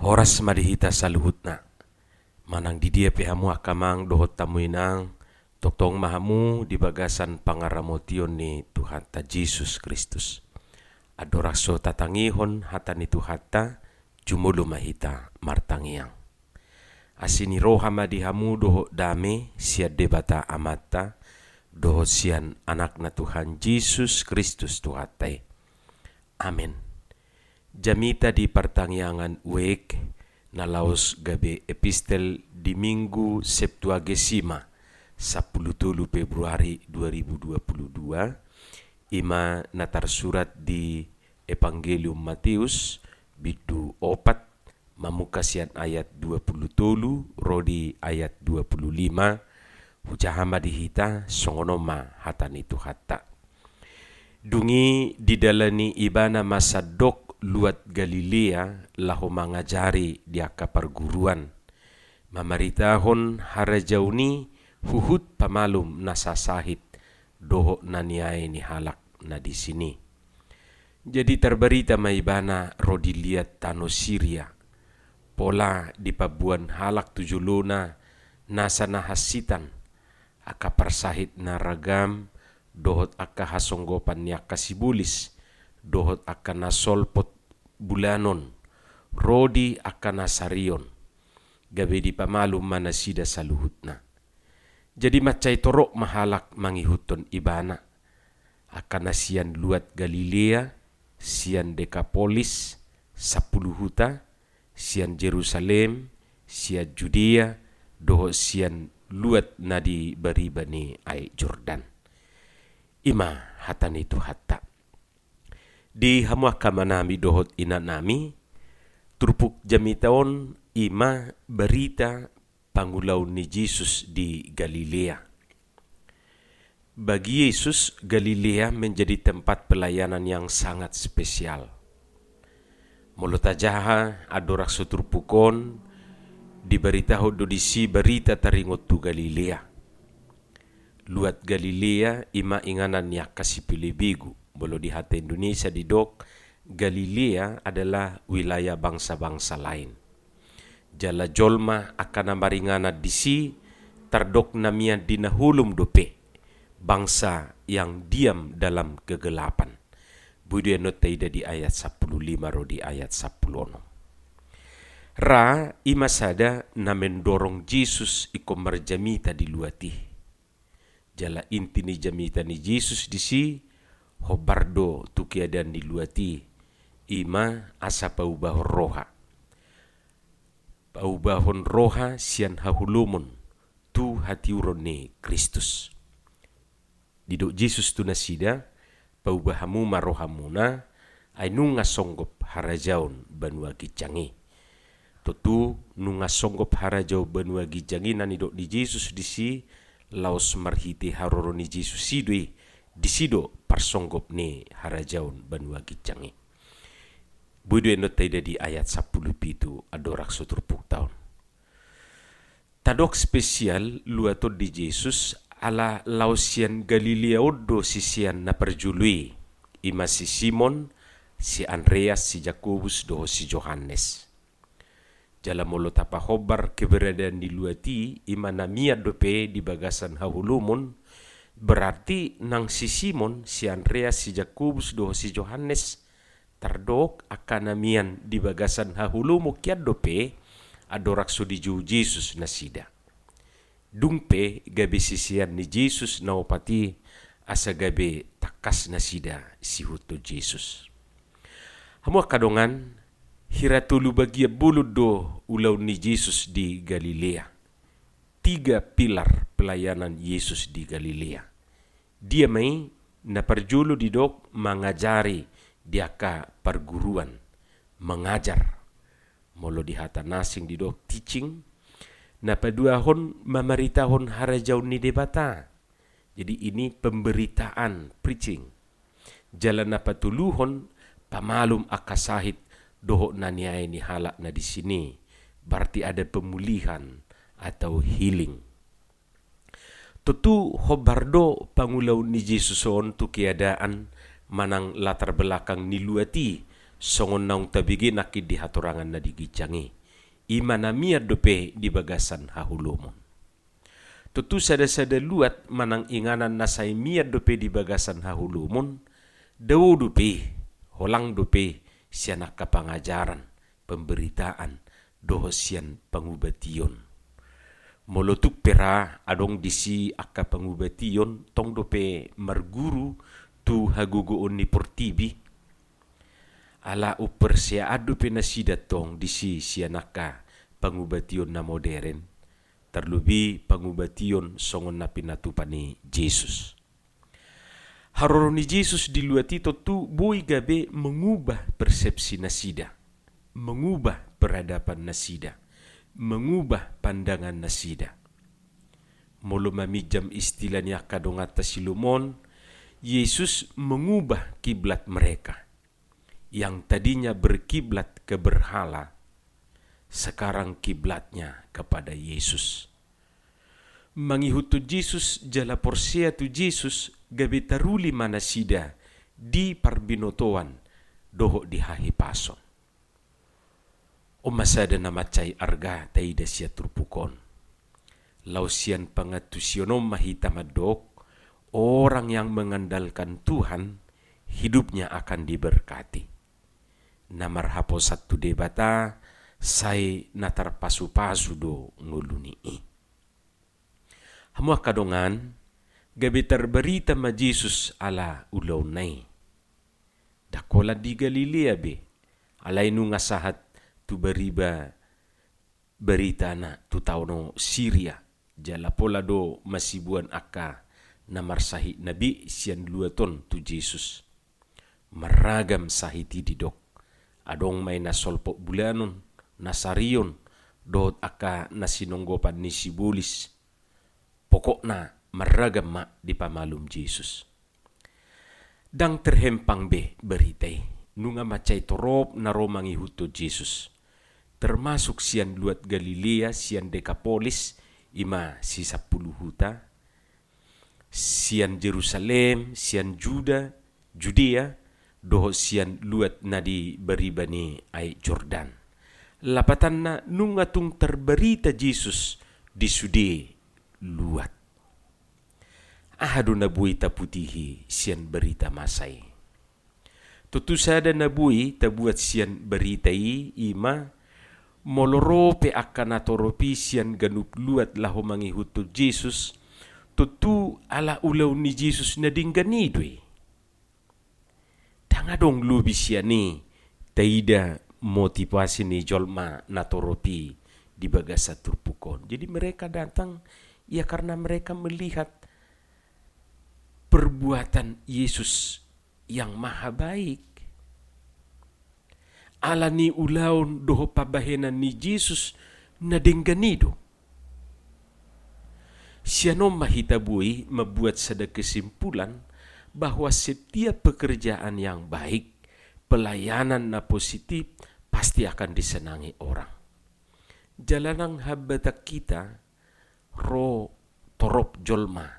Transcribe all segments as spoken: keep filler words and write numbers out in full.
Horas ma di hita saluhutna. Manang di dia pe hamu angka amang dohot hamu inang, tongtong ma hamu di bagasan pangaramotion ni Tuhanta Jesus Kristus. Andorang so tatangihon hata ni Tuhanta, jumolo ma hita martangiang. Asi ni roha ma di hamu dohot dame sian Debata Amanta, dohot sian Anakna Tuhan Jesus Kristus Tuhanta i. Amen. Jamita di partangiangan uek na laos gabe epistel di Minggu Septuagesima, sampulu tolu Februari dua ribu dua puluh dua, i ma na tarsurat di Evangelium Mateus, bindu opat, mamungka sian ayat dua puluh tolu ro di ayat dua puluh lima, hujaha ma di hita, songon on ma hata ni Tuhanta. Dung i didalani ibana ma sandok luat Galilea laho mangajari di angka parguruan, mamaritahon harajaon i huhut pamalum nasa sahit dohot na niae ni halak na disi. Jadi tarbarita ma ibana ro di liat tano Siria, pola dipaboan halak tu jolona nasa na hansitan, angka parsahit na ragam, dohot angka hasonggopan ni angka sibolis, dohot angka na solpot bulanon, ro di angka na sarion, gabe dipamalum ma nasida saluhutna. Jadi mansai torop ma halak mangihuthon ibana, angka na sian luat Galilea, sian Dekapolis, sampulu huta, sian Jerusalem, sian Judea, dohot sian luat na di bariba ni Aek Jordan. I ma hata ni Tuhanta. Di hamu angka amanami dohot inanami, turpuk jamita on i ma barita pangulaon ni Jesus di Galilea. Bagi Jesus, Galilea menjadi tempat pelayanan yang sangat spesial. Molo tajaha andorang so turpuk on, dibaritahon do disi barita taringot tu Galilea. Luat Galilea i ma inganan ni angka sipelebegu, molo di hata Indonesia didok Galilea adalah wilayah bangsa-bangsa lain. Jala jolma angka na maringanan disi tardok na mian di na holom dope, bangsa yang diam dalam kegelapan. Boi do i annon taida di ayat sampulu lima ro di ayat sampulu onom. Ra i ma sada na mendorong Jesus ingkon marjamita di luat i. Jala inti ni jamita ni Jesus disi, hombar do tu keadaan ni luat i, i ma asa paubahon roha. Paubahon roha sian haholomon tu hatiuron ni Kristus. Didok Jesus tu nasida, paubah hamu ma rohamuna, ai nunga songgop harajaon banua ginjang i. Tontu nunga songgop harajaon banua ginjang i na nidok ni Jesus disi, laos marhite haroro ni Jesus i do i, disi do parsonggop ni harajaon banua ginjang i. Boi do i annon taida di ayat sampulu pitu andorang so turpukta on. Tadok spesial luat on di Jesus, ala laos sian Galilea on do sisean na parjolo i, i ma si Simon, si Andreas, si Jakobus dohot si Johannes. Jala molo tapahombar keberadaan ni luat i, i ma na mian dope di bagasan haholomon, berarti nang si Simon, si Andreas, si Jakobus dohot si Johannes, tardok angka na mian di bagasan haholomon hian dope, andorang so dijou Jesus nasida. Dung pe gabe sisean ni Jesus na opat i, asa gabe tangkas nasida siihuthon Jesus. Hamu angka dongan, hira tolu bagian bolon do ulaon ni Jesus di Galilea. Tiga pilar pelayanan Yesus di Galilea. Dia ma i? Na parjolo didok mangajari di angka parguruan, mangajar. Molo di hata na asing didok teaching. Na paduahon mamaritahon harajaon ni Debata. Jadi ini pemberitaan, preaching. Jala na patoluhon pamalum angka sahit dohot na niae ni halak na disi. Berarti ada pemulihan atau healing. Tontu hombar do pangulaon ni Jesus on tu keadaan manang latar belakang ni luat i, songon naung tabege nangkin di hatorangan na di ginjang i. i ma na mian dope di bagasan haholomon. Tontu sada-sada luat manang inganan na sai mian dope di bagasan haholomon, dao dope, holang dope sian angka pangajaran, pemberitaan, dohot sian pangubation. Molo tung pe ra adong disi angka pangubation, tong dope marguru tu hagogoon ni portibi. Ala umperseaan dope nasida tong disi sian angka pangubation na moderen, tarlobi pangubation songon na pinatupa ni Jesus. Haroro ni Jesus di luat i tontu boi gabe mengubah persepsi nasida, mengubah peradaban nasida, mengubah pandangan nasida. Molo maminjam istilah ni angka donganta si Lomon, Yesus mengubah kiblat mereka. Yang tadinya berkiblat ke berhala, sekarang kiblatnya kepada Yesus. Mangihuthon Jesus jala porsea tu Jesus gabe taruli ma nasida di parbinotoan dohot di hahipason. On ma sada na mansai arga taida sian turpuk on. Laos sian pangantusion on ma hita mandok, orang yang mengandalkan Tuhan, hidupnya akan diberkati. Na marhaposan tu Debata, sai na tarpasupasu do ngoluna i. Hamu angka dongan, gabe tarbarita ma Jesus ala ulaonna i. Ndang holan di Galilea be, alai nunga sahat tu bariba baritana tu tano Siria, jala pola do masibuan angka na marsahit na be sian luat on tu Jesus. Marragam sahit i didok. Adong ma i na solpot bulanon, na sarion, dohot angka na sinonggopan ni sibolis. Pokokna marragam ma dipamalum Jesus. Ndang terhempang be barita i, nunga mansai torop na ro mangihuthon Jesus. Termasuk sian luat Galilea, sian Dekapolis, i ma sisampulu huta, sian Jerusalem, sian Juda, Judea, dohot sian luat na di bariba ni Aek Jordan. Lapatanna, nunga tung tarbarita Jesus di sude luat. Aha do na boi taputihi sian barita masa i? Tontu sada na boi tabuat sian barita i, i ma, molo ro pe angka natorop i sian ganup luat laho mangihuthon Jesus, tontu ala ulaon ni Jesus na denggan i do i. Ndang adong lobi sian i taida motivasi ni jolma natorop i di bagasan turpuk on. Jadi mereka datang, ya, karena mereka melihat perbuatan Yesus yang maha baik. Ala ni ulaon dohot pambahenan ni Jesus na denggan i do. Sian on ma hita boi mambuat sada kesimpulan bahwa setiap pekerjaan yang baik, pelayanan na positif, pasti akan disenangi orang. Jala nang hambatan hita ro torop jolma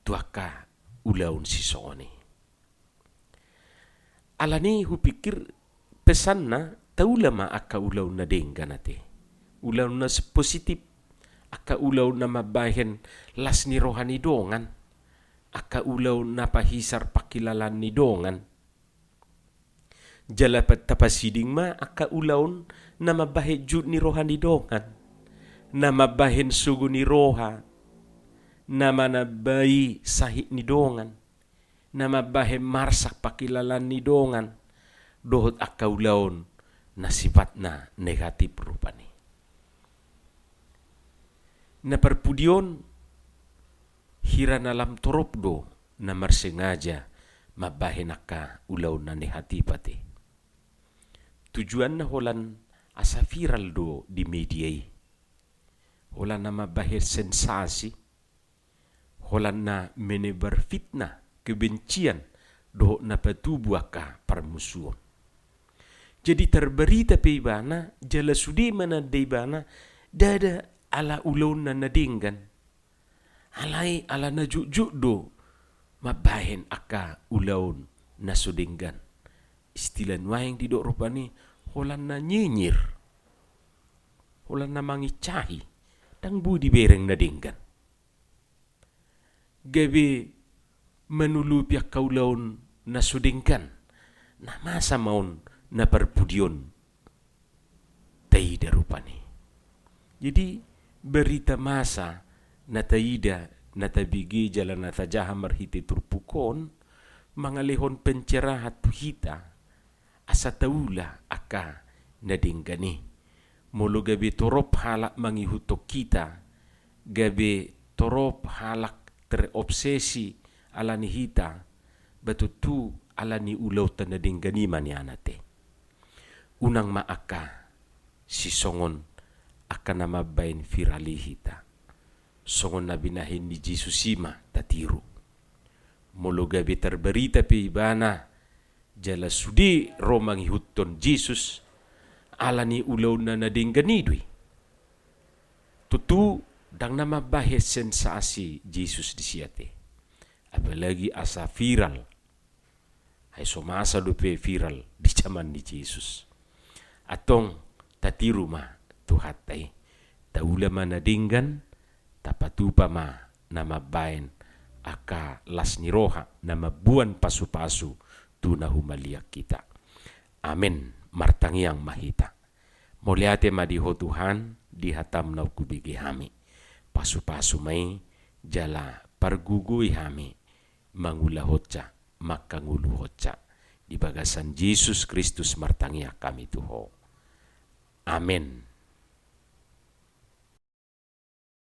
tu angka ulaon sisongon i. Alani hupikir pesanna taula ma angka ulaon na denggan ate. Ulaon na s-, positif. Angka ulaon na mambahen las ni roha ni dongan. Angka ulaon na pahisar pangkilalaan ni dongan. Jala pa-, tapasiding ma angka ulaon na mambahen jut ni roha ni dongan. Na mambahen sogo ni roha. Na manambai sahit ni dongan. Na mambahen marsak pangkilalaan ni dongan, dohot angka ulaon na sifatna negatif rupani. Na parpudi on, hira na lam torop do na marsengaja mambahen angka ulaon na negatif ate. Tujuanna holan asa viral do di media i. Holan na mambahen sensasi, holan na menebar fitnah, kebencian, dohot na patubu angka parmusuon. Jadi tarbarita pe ibana, jala sude mananda ibana, ndada ala ulaonna na denggan. Alai ala na jotjot do mambahen angka ulaon na so denggan. Istilah nuaeng didok rupani holan na nyinyir. holan na mangincahi, ndang boi dibereng na denggan. Gabe manulupi angka ulaon na so denggan, na masa ma on na parpudion taida rupani. Jadi, barita masa na taida, na tabege jala na tajaha marhite turpuk on, mangalehon pencerahan tu hita, asa taula angka na denggan i. Molo gabe torop halak mangihuthon hita, gabe torop halak terobsesi ala ni hita, ba tontu ala ni ulaonta na denggan i ma nian ate. Unang ma angka sisongon angka na mambaen viral i hita. Songon na binahen ni Jesus i ma tatiru. Molo gabe tarbarita pe ibana, jala sude ro mangihuthon Jesus, ala ni ulaonna na denggan i do i. Tontu ndang na mambahen sensasi Jesus disi ate. Apalagi asa viral. Ai so masa dope viral di jaman ni Jesus. Antong tatiru ma Tuhanta i. Taula ma na denggan, tapatupa ma na mambaen angka las ni roha na mamboan pasupasu tu na humaliang hita. Amen. Martangiang ma hita. Mauliate ma di Ho Tuhan, di hataM na hubege hami. Pasupasu ma i, jala pargogoi hami mangulahonsa, mangkangoluhonsa. Di bagasan Jesus Kristus martangiang hami tu Ho. Amen.